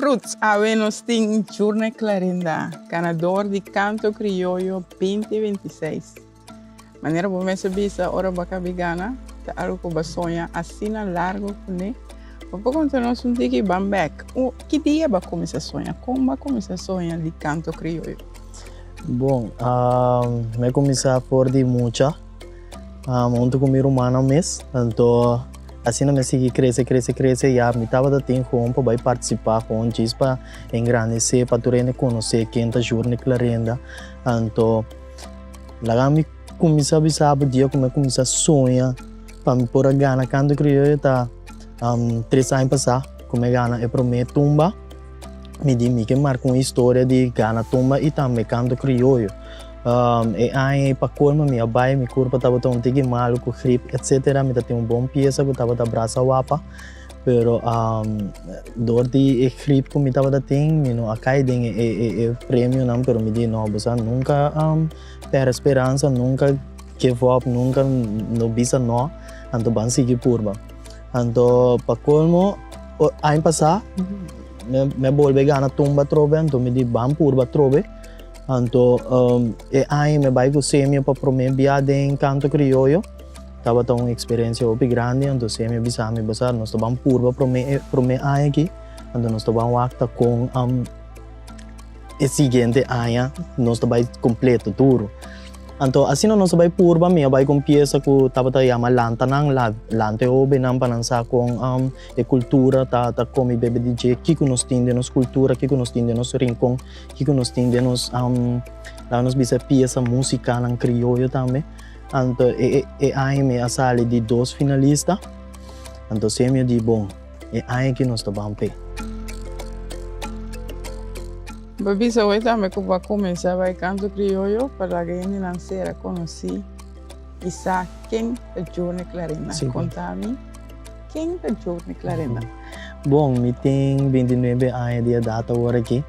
Fruits, awe nos tin Jurne Clarinda, ganador di Canto Crioyo 2026. Manera bo mes a bisa ora bo a kabi gana, ta algo ku bo a soña asina largo kuné. Bo por konta nos un tiki ban bek, ki dia bo a kuminsá soña? Kon bo a kuminsá soña di Canto Crioyo? Bon, mi a kuminsá for di mucha. Huntu ku mi rumannan mes. Anto asina mi a sigui krese, krese, krese. Ya mi tabata tin gewoon pa bai partisipá gewoon djis pa engrandesé, pa tur hende konosé ken ta Journey Clarenda. Anto laga mi kuminsá bisa bo dia ku mi a kuminsá soña pa mi por a gana Canto Crioyo ta tres aña pasá ku mi a gana e promé tumba. Mi di mi ke marka un historia di gana tumba i tambe Canto Crioyo. E aña ei pa colmo mi a bai, mi curpa tabata un tiki malo cu grip etc. Mi ta tin un bon pieza cu tabata brasa wapa, pero door di e grip cu mi tabata tin mi no a cay den e premionan, pero mi di no bo sa nunca perde speransa, nunca give up, nunca no bisa no, anto ban sigui purba. Anto pa colmo aña pasa mi a bolbe gana tumba atrobe, anto mi di ban purba atrobe. Anto e aña mi a bai ku Semio pa promé bia den Kanto Krioyo. Tabata un eksperensia hopi grandi, anto Semio a bisa mi, Bo sa, nos ta ban purba promé e promé aña aki, anto nos ta ban wak ta kon e siguiente aña nos ta bai kompleto duru. Anto asina nos a bai purba, mi a bai ku un piesa ku tabata yama Lanta Nan, Lanta e hóbennan pa nan sa kon e kultura ta ta komi bebe di dje, kiko nos tin den nos kultura, kiko nos tin den nos rinkon. Kiko nos tin den nos, laga nos bisa piesa musikanan krioyo tambe. Anto e e aña mi a sali di dos finalista. Anto semi a di bon, e aña aki nos ta ban p'e. Bo bisa hoy tambe ku bo a kuminsá bai kanto krioyo pa laga hendenan sera konosí i sa ken ta Journey Clarinda. Konta mi ken ta Journey Clarinda. Bon, mi tin bintinuebe aña di edat awor aki.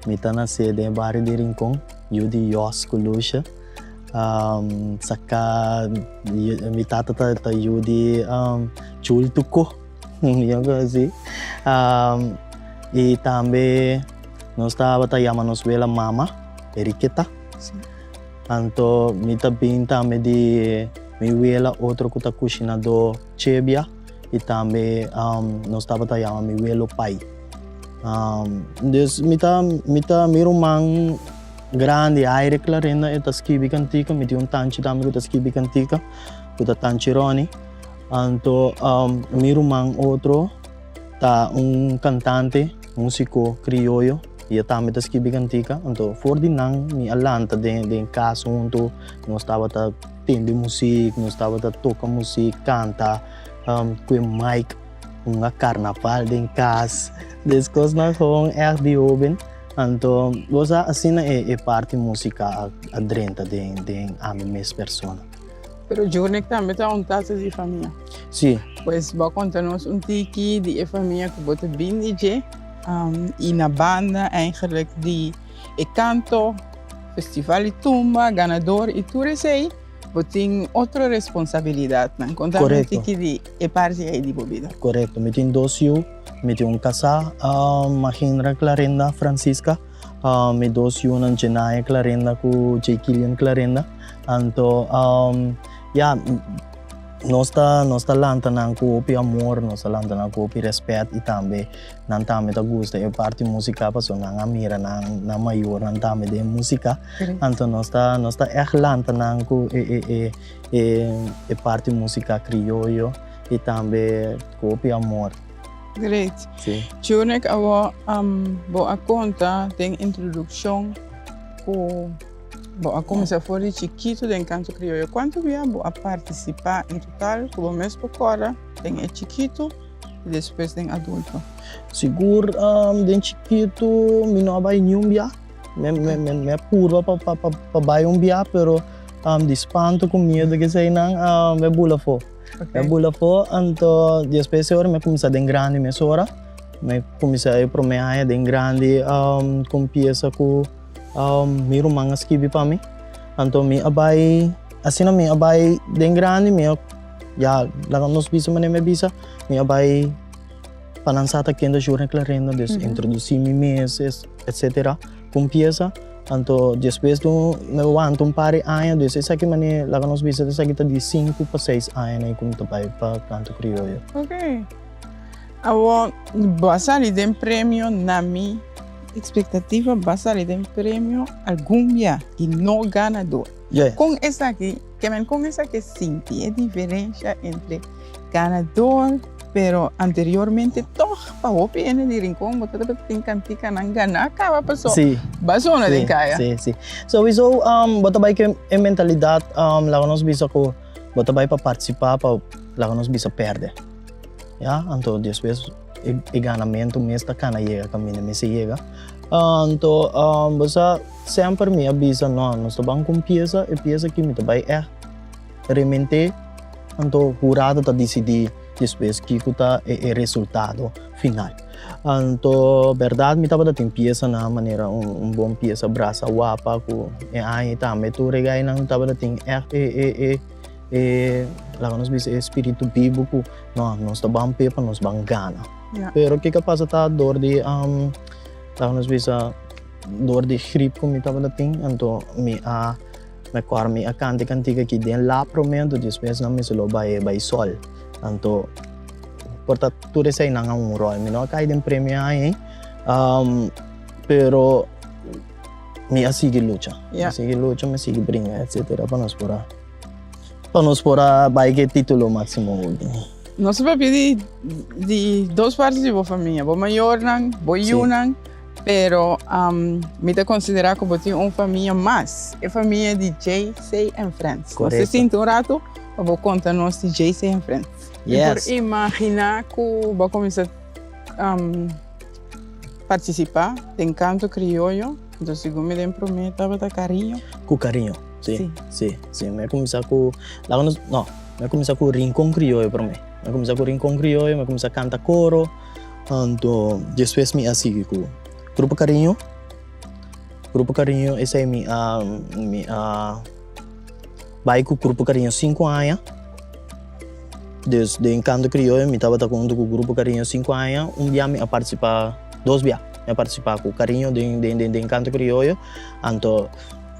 Mi ta nasé den e bario di Rincon, yu di Jos ku Lucia. Saka mi tata ta yu di Chul Tuko, yo konosí. I tambe nos tabata yama nos wela mama, Eriqueta. Anto mi ta bin tambe di mi wela otro ku ta kushinadó Chebia i tambe nos tabata yama mi welo Pai. Dus mi ta mi ta mi ruman grandi Aire Clarenda e ta skibi kantika, mi tin un tanchi tambe ku ta skibi kantika ku ta tanchi Ronnie. Anto mi ruman otro ta un kantante, músiko krioyo i e tambe ta skibi kantika. Anto for di nan mi a lanta den den kas huntu, nos tabata tende musik, nos tabata toka musik, kanta ku e mic. Hunga karnaval den kas. Des kosnan gewoon ègt di hoben. Anto bo sa asina e parti musika a drenta den den ami mes persona. Pero Jurnek tambe ta un tata di famia. Si. Pues bo a konta nos un tiki di e famia ku bo ta bin di dje i na banda eigenlijk di e kanto, festival di tumba, ganador i tur esei. Bo tin otro responsabilidatnan. Konta mi un tiki di e parti ei di bo bida. Korekto. Mi tin dos yu. Mi tin un kasá, Mahendra Clarenda Francisca. Mi dos yunan, Jenaya Clarenda ku Jaykilian Clarenda. Anto, ya, nos ta nos ta lanta nan ku hopi amor, nos ta lanta nan ku hopi rèspèt i tambe nan tambe ta gusta e parti músika pasobra nan a mira nan nan mayornan tambe den músika. Anto nos ta nos ta ègt lanta nan ku e e e e e parti músika krioyo i tambe ku hopi amor. Great. Si. Chunek awor bo a konta den introdukshon ku bo a kuminsá for di chikitu den kanto krioyo. Kuantu bia bo a partisipá en total ku bo mes por kòrda den e chikitu i despues den adulto? Sigur den chikitu mi no a bai niun bia. Mi a purba pa bai un bia pero di spanto ku miedu keseinan mi a bula afó. Mi a bula afó anto despues e ora mi a kuminsá den grandi mesora. Mi a kuminsá e promé aña den grandi ku un piesa ku mi ruman a skibi pa mi. Anto mi a bai asina mi a bai den grandi mi a ya laga nos bisa manera mi a bisa mi a bai. pa nan sa ta ken ta Jurgen Clarenda, dus introdusí mi mes, etcetera. Ku piesa, anto despues di un, mi a wanta un par di aña, dus esaki manera, laga nos bisa esaki ta di sinku pa seis aña nan ku mi ta bai pa Kanto Krioyo. Ok. Awor bo a sali den premio na mi expectativa bo a sali den premio algun bia y no ganador. Yes. Con esaki, ke men con esaki sinti e diferencia entre ganador pero anteriormente toch pa hopi hende di Rincon bo ta tin kantikanan gana kaba paso Sí. ba zona den kaya. Sí, sí. Sowieso um, bo ta bai ke e mentalidad um, laga nos bisa ku bo ta bai pa participa pa laga nos bisa perde. Ya, anto despues e, e ganamento mes ta kana yega kaminda mester yega. Anto um, bo sa semper mi a bisa no, nos ta ban ku un piesa, e piesa aki mi ta bai ègt rement'é, anto hurado ta disidí despues kiko ta e, e resultado final. Anto bèrdat mi tabata tin piesanan manera un, un bon piesa brasa wapa ku e aña tambe tur e gainan tabata tin ègt e, e, e E laga nos bisa e spiritu bibu ku no, nos ta ban p'e pa nos ban gana. Ja. Pero kiko a pasa ta dor di laga nos bisa dor di grip ku mi tabata tin, anto mi a mi kòrda mi a kanta e kantika aki den la promé, anto despues nan mester lo bai bai sòl. Anto por ta tur eseinan a un ròl. Mi no a kai den premio aña ei, pero mi a sigui lucha. Mi a sigui lucha, mi a sigui bringa etcetera pa nos por a. Pa nos por a bai ke titulo maximo. Nos a papia di di dos parti di bo famia, bo mayornan, bo yunan, pero mi ta konsiderá ku bo tin un famia mas, e famia di JC and Friends. Nos ta sinti un ratu pa bo konta nos di JC and Friends. Mi por imaginá ku bo a kuminsá partisipá den kanto krioyo, entonces segun mi den promé tabata Kariño. Ku Kariño. Sí, sí, sí. Mi a kuminsá ku, laga nos, no, mi a kuminsá ku Rincon Krioyo promé. Mi a kuminsá ku Rincon Krioyo, mi a kuminsá kanta koro, anto despues mi a sigui ku Grupo Cariño. Grupo Cariño esei mi a, mi a bai ku Grupo Cariño sinku aña. Dus den Kanto Krioyo mi tabata huntu ku Grupo Cariño sinku aña. Un bia mi a partisipá, dos bia mi a partisipá ku Cariño den den den Kanto Krioyo, anto.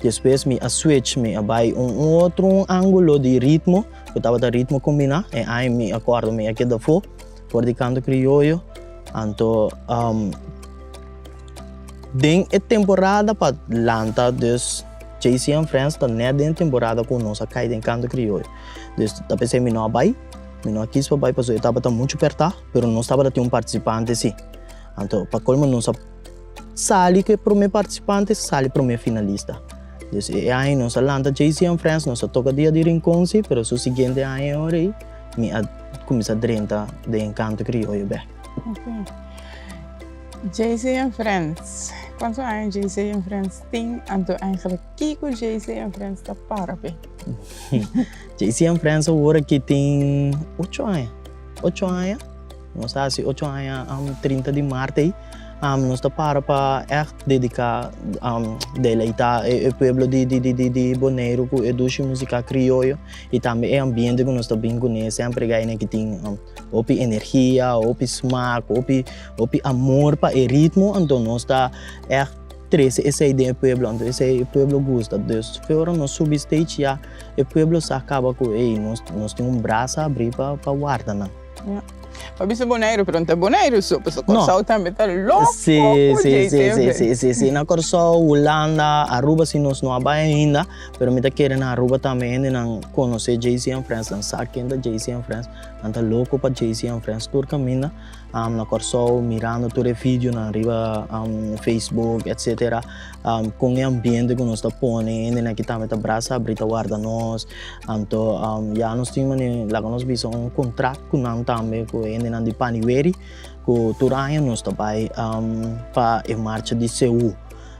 Despues mi a switch, mi a bai un otro angulo di ritmo, ku tabata ritmo kombiná, e ai mi a kòrda mi a keda afó for di kanto krioyo. Anto den e temporada pa lanta dus JC and Friends ta nèt den e temporada ku nos a kai den kanto krioyo. Dus ta p'esei mi no a bai, mi no a kis pa bai pasobra e tabata muchu pèrtá, pero nos tabata tin un partisipante si. Anto pa kolmo nos a. Sali ku e promé partisipante, sali promé finalista. Dus e aña nos a lanta JC and Friends, nos a toka Dia di Rincon si, pero su siguiente aña e ora ei mi a kuminsá drenta den Kanto Krioyo bèk. Ok. JC and Friends, kuantu aña JC and Friends tin? Anto eigenlijk kiko JC and Friends ta para p'e? JC and Friends awor aki tin ocho aña, ocho aña. Nos ta hasi ocho aña 30 di maart ei. Nos ta para pa ègt dediká, deleitá e pueblo di di Boneiru ku e dushi músika krioyo i tambe e ambiente ku nos ta bin kuné. Semper e gainan ki tin hopi energia, hopi smak, hopi hopi amor pa e ritmo. Anto nos ta ègt trese esei den e pueblo, anto esei e pueblo gusta. Dus fe ora nos subi stage ya e pueblo sa kaba ku ei nos nos tin un brasa abrí pa warda nan. Pa bisa Boneiru, pero no ta Boneiru so, pasobra No. Kòrsou tambe ta loko Sí, ku sí, sí, JCB. sí, sí, sí, sí. Na Kòrsou, Hulanda, Aruba sí nos no a bai ainda, pero mi ta kere na Aruba tambe hendenan konosé JC and Friends, nan sa ken ta JC and Friends, nan ta loko pa JC and Friends tur kaminda. Na Kòrsou mirando tur e videonan riba Facebook etcetera, kon e ambiente ku nos ta pone, hendenan aki tambe ta brasa abri ta warda nos. Anto ya nos tin mane laga nos bisa un kontrakt ku nan tambe ku e hendenan di Paniweri ku tur aña nos ta bai pa e marcha di Seú.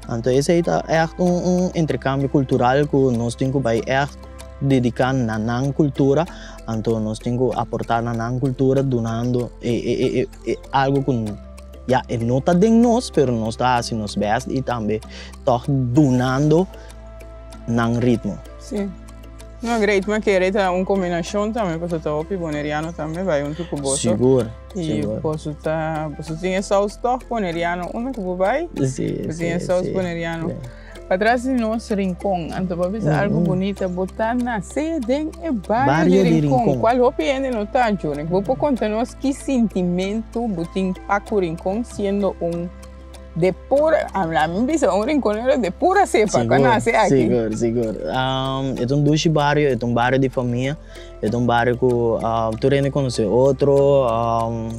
Anto esei ta ègt un un interkambio kultural ku nos tin ku bai ègt dediká na nan kultura, anto nos tin ku aportá na nan kultura dunando e e e algu ku ya e no ta den nos pero nos ta hasi nos bèst i tambe tòg dunando nan ritmo. Sí. No, great, ma kere ta un kombinashon tambe pasobra ta hopi boneriano tambe bai huntu ku boso. Sigur. I boso ta, boso tin e saus tòg boneriano unda ku bo bai? Si, Bo tin e saus boneriano. Patras di nos Rincon, anto bo a bisa algu bunita, bo ta nase den e bario di Rincon, kual hopi hende no ta, Jurek. Bo por konta nos ki sintimentu bo tin pa ku Rincon siendo un de pura, ami bisa un rinconero de pura cepa, ku a nase aki. Sigur, sigur. E ta un dushi bario, e ta un bario di famia. E ta un bario ku tur hende konosé otro,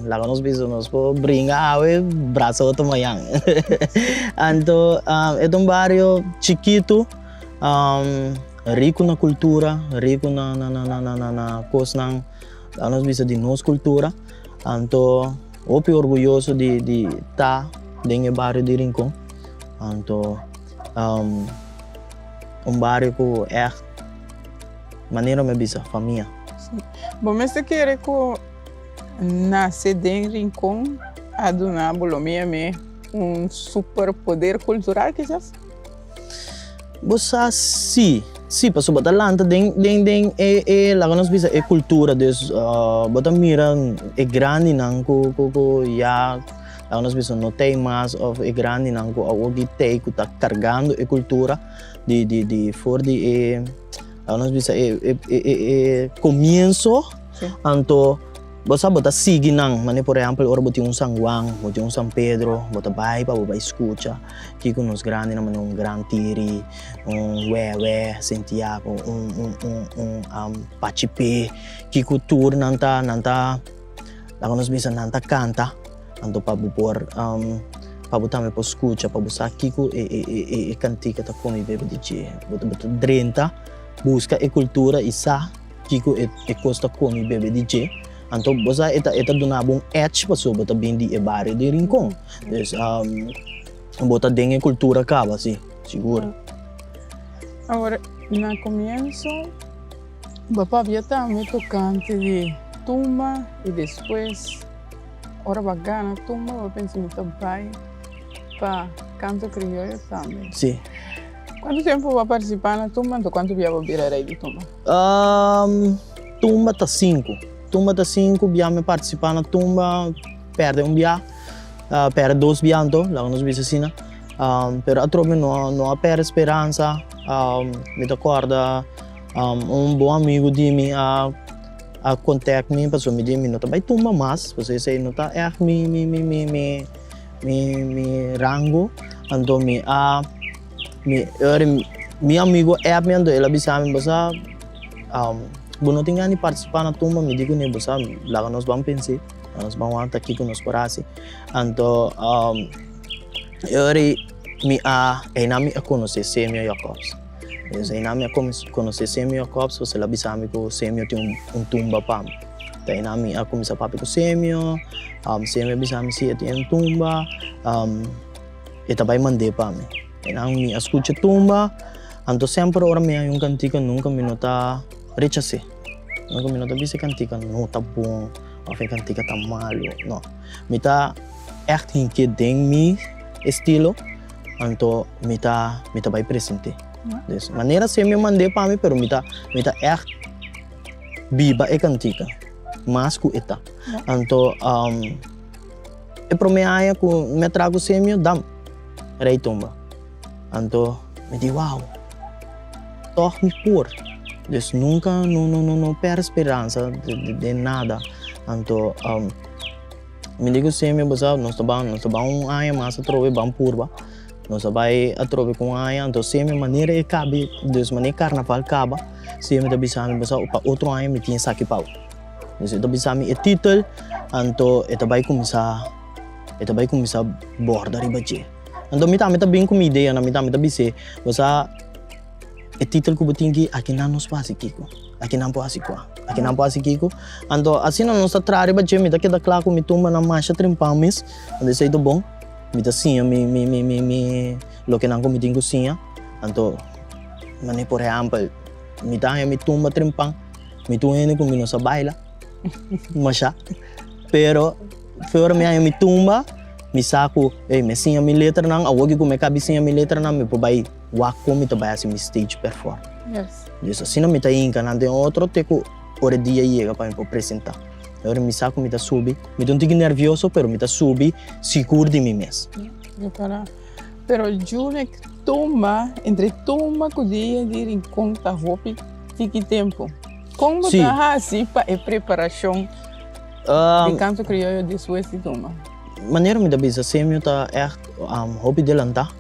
laga nos bisa nos por bringa awe, brasa otro mañan. Anto e ta un bario chikitu, riku na kultura, riku na na kosnan laga nos bisa di nos kultura. Anto hopi orguyoso di di ta den e bario di Rincon. Anto un bario ku ègt. Manera mi a bisa, famia. Sí. Bo mester kere ku nase den Rincon a duna bo lo mi a mi un super poder kultural kisas? Bo sa si. Si, pasobra bo ta lanta den den den e e laga nos bisa e kultura dus bo ta mira e grandinan ku ku ku ya laga nos bisa no t'ei mas òf e grandinan ku awor di t'ei ku ta kargando e kultura di di di for di e Laga nos bisa e e e e e comienso, anto bo sa bo ta sigui nan, manera por ehempel ora bo tin un San Juan, bo tin un San Pedro, bo ta bai pa bo bai scucha kico nos grandinan manera un Gran Tiri, un Wewe Santiago, un un un un Pachipe, kico tur nan ta nan ta laga nos bisa nan ta canta, anto pa bo por pa bo tambe por scucha, pa bo sa kico e e e e cantica ta come bebe di dje. Bo ta bo ta drenta, busca e cultura y sa kico e e cos ta come bebe di dje. Anto bo sa e ta e ta duna bo un edge pasobra bo ta bin di e bario di Rincon. Dus bo ta den e cultura caba, si, sigur. Awor, na comienso bo papia tambe tocante di tumba y despues. Ora bo a gana tumba bo a pensa mi ta bai pa canto crioyo tambe. Si. Cuanto tempo bo a participa na tumba anto cuanto bia bo bira rey di tumba? Tumba ta sinku. Tumba ta sinku bia mi a participa na tumba, perde un bia, perde dos bia anto, laga nos bisa asina. Pero atrobe mi no a perde speransa, mi ta corda un bon amigo di mi a. A contact mi pasobra mi di mi no ta bay tumba mas pasobra esey no ta echt mi mi mi mi mi mi mi rango anto mi a mi ora mi amigo app mi anto el a bisa mi bo sa bo no tin gana di participa na tumba mi di cune bo sa laga nos ban pense laga nos ban wak ta kico nos por haci anto e ora mi a eynan mi a conoce Semio Jacobs. Einan mi a konosé Semio Jacobs, pasobra el a bisa mi ku Semio tin un tumba pa mi. Ta einan mi a kuminsá papia ku Semio, Semio a bisa mi si e tin un tumba, e ta bai mand'é pa mi. Einan mi a skucha e tumba, anto semper ora mi haña un kantika nunka mi no ta rechas'é, nunka mi no ta bisa e kantika no ta bon òf e kantika ta malu, no. Mi ta ègt hink'é den mi estilo. Anto mi ta mi ta bai present'é. Dus manera si mi mand'é pa mi pero mi ta mi ta ègt biba e kantika mas ku e ta. Anto e promé aña ku mi a traha ku Semio dam Rei Tumba. Anto mi di wou tòg mi por. Dus nunka no no no pèrdè speransa den nada. Anto. Mi di ku Semio, bo sa, nos ta ban, nos ta ban un aña mas atrobe, ban purba. Nos a bai atrobe ku un aña, anto Semio manera e kabi, dus manera e karnaval kaba, Semio ta bisa mi, bo sa, pa otro aña mi tin esaki pa bo. Dus e ta bisa mi e titel, anto e ta bai kuminsá, e ta bai kuminsá borda riba dje. Anto mi tambe ta bin ku mi ideanan, mi tambe ta bis'é, bo sa, e titel ku bo tin ki, akinan nos por hasi kiko. Aki nan por hasi kua? Aki nan por hasi kiko? Anto asina nos ta traha riba dje, mi ta keda kla ku mi tumbanan masha trempan mes, anto esei ta bon. Mi ta siña mi mi mi mi mi loke nan ku mi tin ku siña. Anto manera por ehèmpel, mi ta haña mi tumba trempan, mi ta un hende ku mi no sa baila masha, pero for mi haña mi tumba, mi sa ku ey mi a siña mi letranan, awor ku mi a kabi siña mi letranan mi por bai wak kon mi ta bai hasi mi stage perform. Yes. Dus asina mi ta hinka nan den otro te ku ora e dia yega pa mi por presenta. E ora mi sa ku mi ta subi, mi ta un tiki nervioso pero mi ta subi sigur di mi mes. Prepará. Pero Junek tumba, entre tumba ku dia di Rincon ta hopi tiki tempu. Kon bo ta hasi pa e preparashon di Kanto Krioyo despues di tumba? Manera mi ta bisa Semio ta ègt hopi delantá.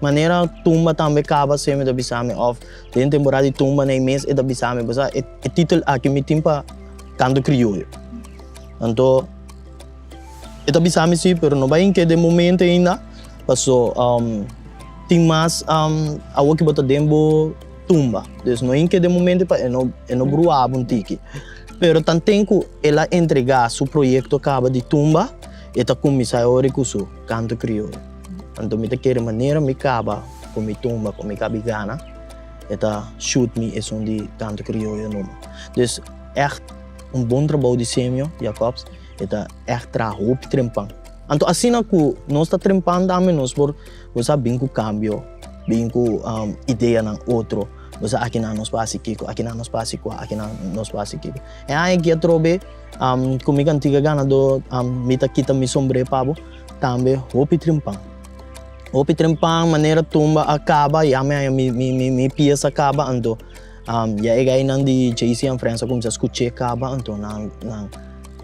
Manera tumba tambe kaba Semio ta bisa mi òf den temporada di tumba na e mes e ta bisa mi bo sa e titel aki mi tin pa Kanto Krioyo. Anto e ta bisa mi si pero no bai hinke den momento ainda paso tin mas awor ki bo ta den bo tumba dus no hinke den momento pa e no e no brua bo un tiki pero tanten ku el a entrega su proyekto kaba di tumba e ta kuminsá e ora ku su kanto krioyo anto mi ta kere manera mi kaba ku mi tumba ku mi kabi gana e ta shoot mi esun di kanto krioyo numa dus ègt un bon trabou di Semio Jacobs e ta ègt traha hopi trempan. Anto asina ku nos ta trempan tambe nos por bo sa bin ku kambio, bin ku ideanan otro, bo sa akinan nos por hasi kiko, akinan nos por hasi kua, akinan nos por hasi kiko. E aña aki atrobe ku mi kantiga ganadó mi ta kita mi sombré pa bo tambe hopi trempan. Hopi trempan manera tumba a kaba ya mi haña mi piesa kaba anto Ya e gainan di JC and Friends a kuminsá skuch'é kaba, anto nan nan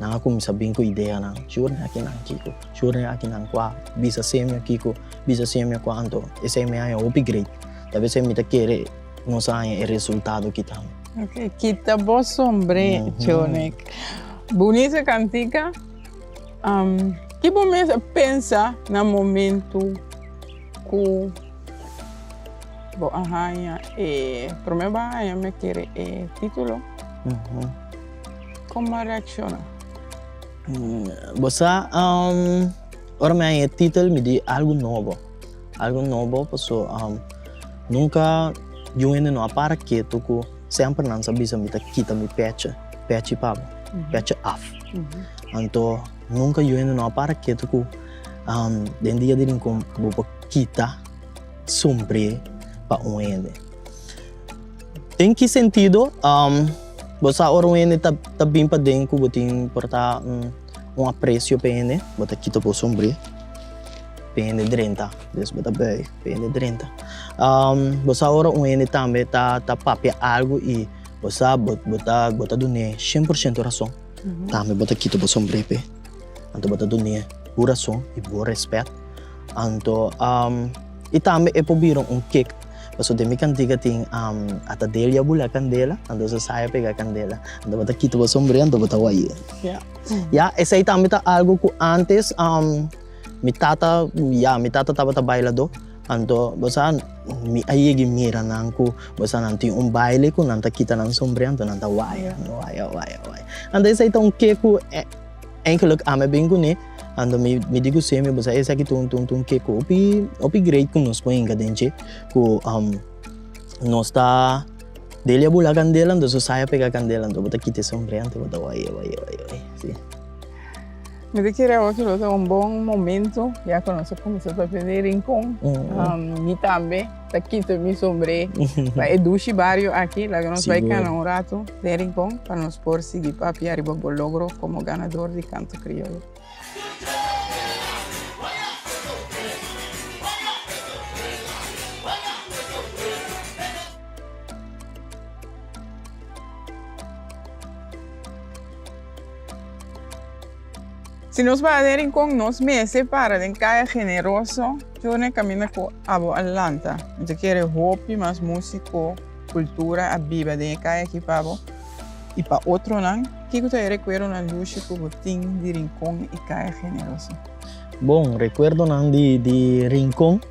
nan a kuminsá bin ku ideanan. Shur den akinan kiko, shur den akinan kua, bisa semia kiko, bisa semia kua, anto esei mi haña hopi great. Ta bes mi ta kere nos a haña e resultado ki tambe. Ok, kita bo sombré, Chonek. Bunita kantika. Ki bo mes a pensa na momentu ku Bo a haña e promé bo a haña mi kere e título. Kon bo a reakshoná? Bo sa ora mi haña e título mi di algu nobo, algu nobo paso nunka yu hende no a para ketu ku semper nan sa bisa mi ta kita mi pechi, pechi pa bo, pechi af. Anto nunka yu hende no a para ketu ku den dia di Rincon bo por kita. Sumpré pa un hende. Den ki sentido? Bo sa ora un hende ta ta bin paden ku bo tin por ta un apresio pa e hende, bo ta kita bo sombré pa e hende drenta. Dus bo ta buig pa e hende drenta. Bo sa ora un hende tambe ta ta papia algu i bo sa bo bo ta bo ta dun'é shen por shento rason, tambe bo ta kita bo sombré p'e. Anto bo ta dun'é bo rason i bo rèspèt. Anto i tambe e por bira un kek, pasobra den mi kantika tin ata Delia bula kandela, anto su saya pega kandela, anto bo ta kita bo sombré anto bo ta wayé. Ya, esei tambe ta algu ku ántes mi tata, ya, mi tata tabata bailadó, anto bo sa mi a yega mira nan ku bo sa nan tin un baile ku nan ta kita nan sombré anto nan ta waya, waya, waya, waya. Anto esei ta un kek ku. Eigenlijk ami a bin kuné, anto mi mi di ku Semi, bo sa esaki ta un ta un ke ku hopi hopi great ku nos por hinka den dje, ku nos ta dele a bula kandela anto su sai a pega kandela anto bo ta kita e sombré anto bo ta wai wai wai wai si. Mi ta kere awor ki lo ta un bon momento ya ku nos a kuminsá papia di Rincon, mi tambe ta kita mi sombré pa e dushi bario aki, laga nos bai kana un ratu den Rincon pa nos por sigui papia riba bo logro komo ganador di Kanto Krioyo. Si nos para den Rincon nos mester para den Kaya Generoso tur na e kaminda ku abo a lanta. Mi ta kere hopi mas musiko, kultura a biba den e kaya aki pa bo i pa otronan. Kiko ta e rekuerdonan dushi ku bo tin di Rincon i Kaya Generoso? Bon, rekuerdonan di Rincon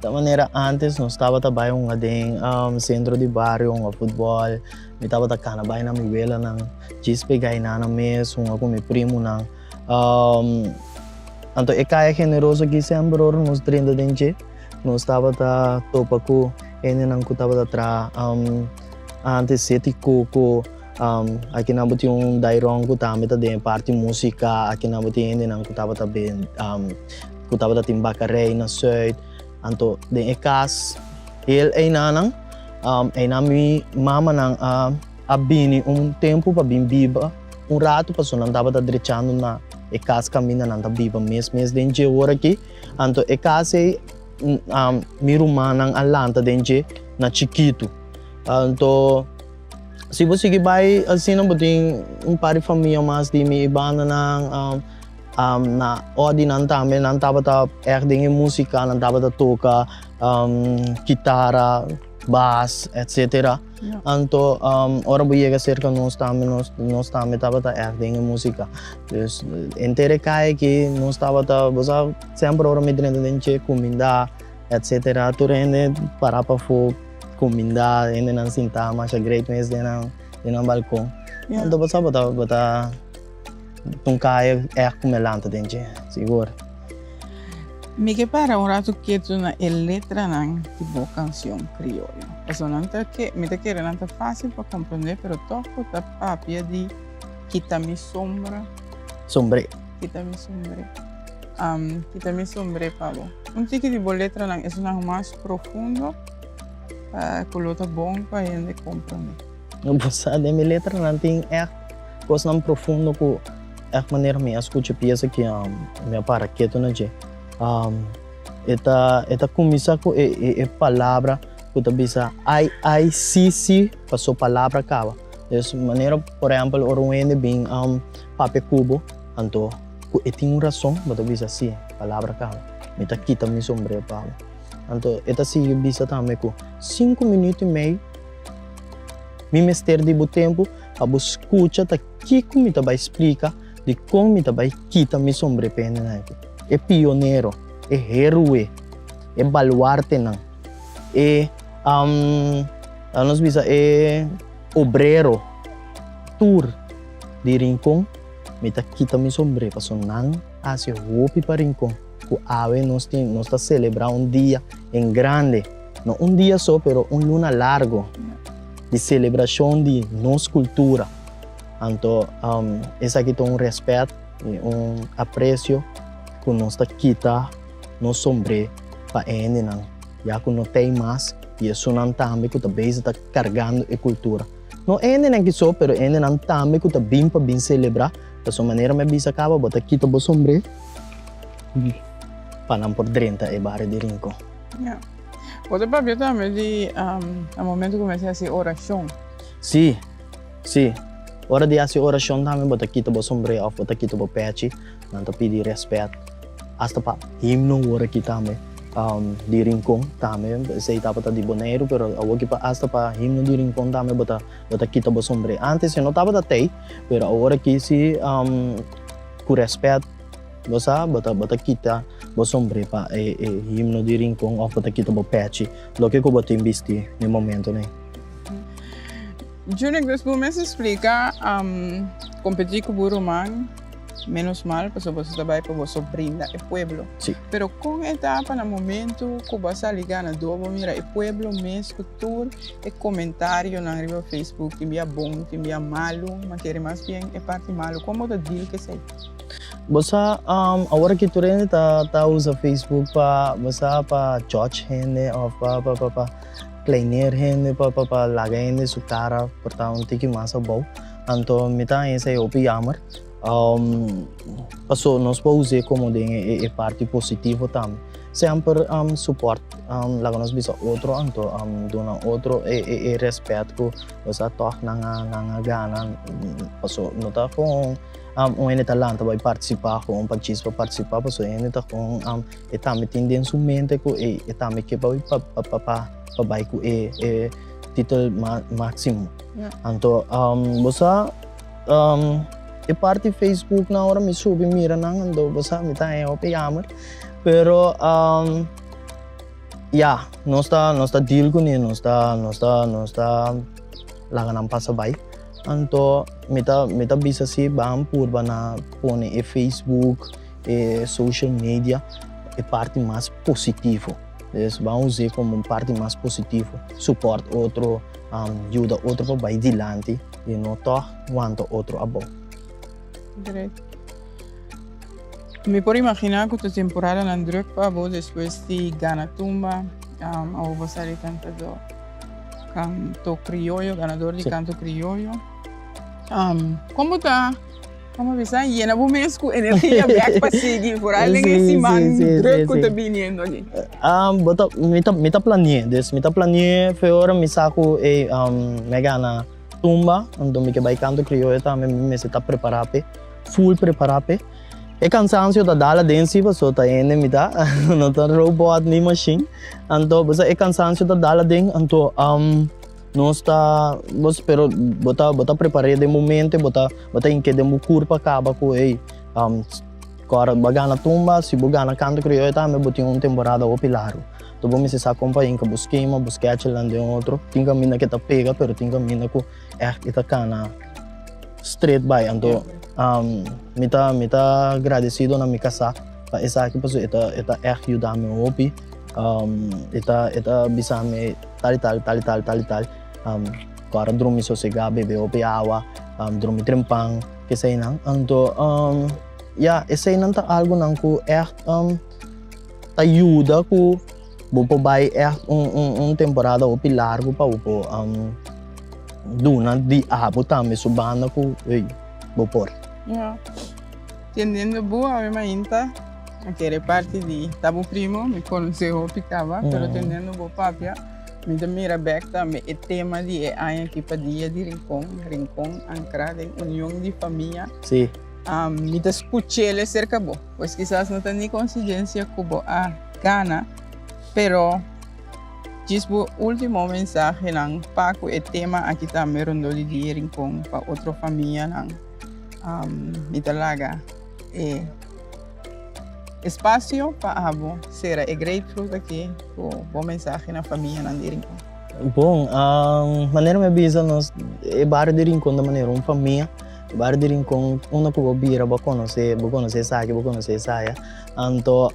ta manera antes nos tabata bai hunga den sentro di bario hunga futbòl. Mi tabata kana bai na mi welanan, djis pega e nana mes, hunga ku mi primunan. Anto e kaya generoso aki semper ora nos drenta den dje, nos tabata topa ku hendenan ku tabata traha antes seti koko, akinan bo tin un dairon ku tambe ta den e parti musika, akinan bo tin hendenan ku tabata ku tabata tin bakarei na Zuid. Anto den e kas hel einanan, einan mi mamanan a a bini un tempu pa bin biba. un ratu pasobra nan tabata drechando na e kas kaminda nan ta biba mes mes den dje ora aki. Anto e kas ei mi rumannan a lanta den dje na chikitu. Anto si bo sigui bai asina bo tin un par di famia mas di mi bandanan na odi nan tambe nan tabata ègt den e músika, nan tabata toka kitara, bas, etcetera. Anto ora bo yega serka nos tambe nos nos tambe tabata ègt den e músika. Dus henter e kai aki nos tabata bo sa semper ora mi drenta den dje kumindá etcetera tur hende para pafó kumindá hendenan sintá masha great mes den nan den nan balkon. Anto bo sa bo ta bo ta un kai ègt ku mi a lanta den dje sigur. Mi ke para un ratu ketu na e letranan di bo kansion krioyo. Pasobra nan ta ke, mi ta kere nan ta fásil pa komprendé, pero tòg bo ta papia di kita mi sombra. Sombré. Kita mi sombré. Kita mi sombré pa bo. Un tiki di bo letranan esunnan mas profundo ku lo ta bon pa hende komprendé. Bo sa den mi letranan tin ègt kosnan profundo ku. Ègt manera mi a skucha piesa ki mi a para ketu na dje. E ta e ta kuminsá ku e e palabra ku ta bisa ai ai si si paso palabra kaba. Dus manera por ehèmpel ora un hende bin papia ku bo anto ku e tin un rason bo ta bisa si palabra kaba mi ta kita mi sombrero pa bo. Anto e ta sigui bisa tambe ku sinku minüt i mei mi mester di bo tempu pa bo skucha ta Kiko mi ta bai splika di kon mi ta bai kita mi sombrependenan aki? E pionero, e herue, e baluartenan, e nos bisa e obrero, tur di Rincon mi ta kita mi sombre pasobra nan a hasi hopi pa Rincon ku awe nos tin nos ta selebrá un dia en grande, no un dia so pero un luna largo di selebrashon di nos kultura. Anto esaki ta un rèspèt i un apresio ku nos ta kita nos sombré pa e hendenan, ya ku no t'ei mas i esunnan tambe ku ta bezig ta kargando e kultura. No e hendenan ki so, pero e hendenan tambe ku ta bin pa bin selebrá. Pasobra manera mi a bisa kaba, bo ta kita bo sombré pa nan por drenta e bario di Rincon. Ya. Bo ta papia tambe di na momento ku mester hasi orashon. Sí. Sí, ora di hasi orashon tambe bo ta kita bo sombré òf bo ta kita bo pèchi, nan ta pidi rèspèt, asta pa himno wor aki tambe di Rincon tambe, esei tabata di Boneiru pero awoki pa asta pa himno di Rincon tambe bo ta bo ta kita bo sombré. Ántes e no tabata tei, pero awor aki si ku rèspèt bo sa bo ta bo ta kita bo sombré pa e e himno di Rincon òf bo ta kita bo pèchi, loke ku bo tin bisti na e momentonan. Junior, dus bo mester splika kompetí ku bo ruman menos mal pasobra boso ta bai pa boso brinda e pueblo. Sí. Pero kon e ta pa na momento ku bo a sali ganadó bo mira e pueblo mes ku tur e komentarionan riba Facebook tin bia bon tin bia malu, ma kere mas bien e parti malu kon bo ta deal ku esei? Bo sa awor aki tur hende ta ta usa Facebook pa bo sa pa judge hende òf pa pa pa. Kleineer hende pa pa pa laga hende su kara por ta un tiki mas abou. Anto mi ta haña esei hopi jammer. Paso nos por us'é komo den e parti positivo tambe. Semper support laga nos bisa otro anto duna otro e e rèspèt ku osea tòg nan a nan a gana. Paso no ta kon un hende ta lanta bai partisipá kon pa djis pa partisipá paso e hende ta kon. E tambe tin den su mente ku e e tambe ke pa pa pa pa pa bai ku e e titel ma máksimo. Anto bo sa e parti Facebook nan ora mi subi mira nan anto bo sa mi ta haña hopi yamer pero ya nos ta nos ta deal kuné nos ta nos ta nos ta laga nan pasa bai anto mi ta mi ta bisa si ban purba na pone e Facebook. E social media e parti mas positivo. Dus ban us'é komo un parti mas positivo. Support otro, yuda otro pa bai dilanti i no tòg wanta otro abou. Great. Mi por imaginá ku ta temporadanan drùk pa bo despues di gana tumba, awor bo sali kantadó, kanto krioyo, ganador di kanto krioyo. Um, kon bo ta, kon bo bisa, yena bo mes ku energia bek pa sigui vooral den e siman druk ku ta biniendo aki? Um, bo ta, mi ta, mi ta plane'é. Dus mi ta plane'é fe ora mi sa ku ey, um, mi a gana tumba, anto mi ke bai Canto Crioyo tambe, mi mester ta prepará p'e, full prepará p'e. E cansancio ta dal aden si paso ta hende mi ta, no ta robot ni machine. Anto bo sa e cansancio ta dal aden, anto um, Nos ta bo pero bo ta bo ta prepar'é den bo mente, bo ta bo ta hink'é den bo kurpa kaba ku ey kòrda bo a gana tumba, si bo gana kanto krioyo tambe bo tin un temporada hopi largu. Enton bo mester sa kon pa hinka bo skema, bo skèchenan den otro. Tin kaminda ke ta pega pero tin kaminda ku ègt e ta kana stret bai. Anto mi ta mi ta gradesido na mi kasá pa esaki pasobra e ta e ta ègt yuda mi hopi. E ta e ta bisa mi. Tal i tal, tal i tal, tal i tal. Ku ora drumi sosegá, bebe hopi awa, drumi trempan, keseinan. Anto, ya, eseinan ta algunan ku ègt ta yuda ku bo por bai ègt un un un temporada hopi largu pa bo por duna di abo tambe su banda ku ey bo por. Ya. Tendendo bo awe mainta. A kere parti di ta bo primo, mi conoce hopi caba, pero tendendo bo papia, mi ta mira bek tambe e tema di e aña aki pa Dia di Rincon, Rincon ancra den union di famia. Sí. Mi ta scuchele cerca bo, pues kisas no ta ni coincidencia cu bo a gana, pero djis bo ultimo mensahenan pa cu e tema aki tambe rondó di Dia Rincon pa otro famianan, mi ta laga e. Espacio pa abo sera e grapefruit aki ku bo mensahe na famianan di Rincon. Bon, manera mi a bisa nos e bario di Rincon ta manera un famia. E bario di Rincon unda ku bo bira bo konosé, bo konosé esaki, bo konosé esaya. Anto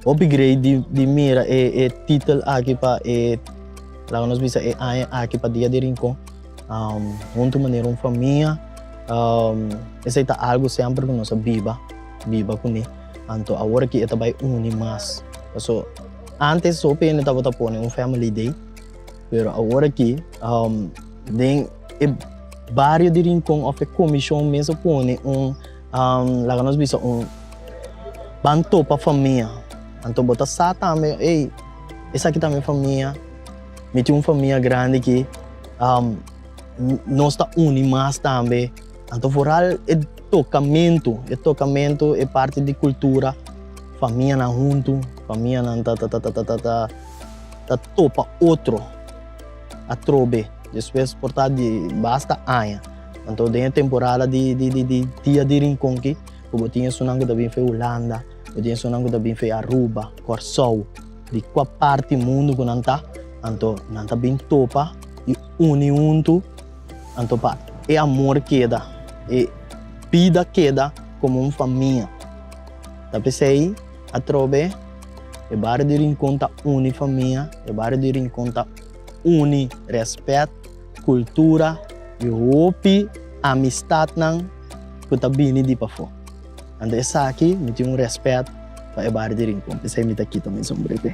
hopi grei di di mira e e titel aki pa e laga nos bisa e aña aki pa dia di Rincon. Huntu manera un famia. Esei ta algu semper ku nos a biba, biba kuné. Anto awor aki e ta bai uni mas. Paso antes hopi hende tabata pone un family day, pero awor aki den e bario di Rincon òf e komishon mes a pone un laga nos bisa un ban topa famia. Anto bo ta sa tambe, ey, esaki ta mi famia, mi tin un famia grandi aki. Nos ta uni mas tambe. Anto vooral e tocamento, e tocamento, e parti di cultura, famianan huntu, famianan ta ta ta ta ta ta ta topa otro atrobe despues por ta di basta aña. Anto den e temporada di di di di dia di Rincon aki ku bo tin esunnan ku ta bin for Hulanda, bo tin esunnan ku ta bin for Aruba, Kòrsou, di kua parti mundu ku nan ta, anto nan ta bin topa i uni huntu, anto pa e amor keda, e bida keda komo un famia. Ta p'esei atrobe e bario di Rincon ta uni famia, e bario di Rincon ta uni rèspèt, kultura i hopi amistatnan ku ta bini di pafó. Anto esaki mi tin un rèspèt pa e bario di Rincon, p'esei mi ta kita mi sombrero.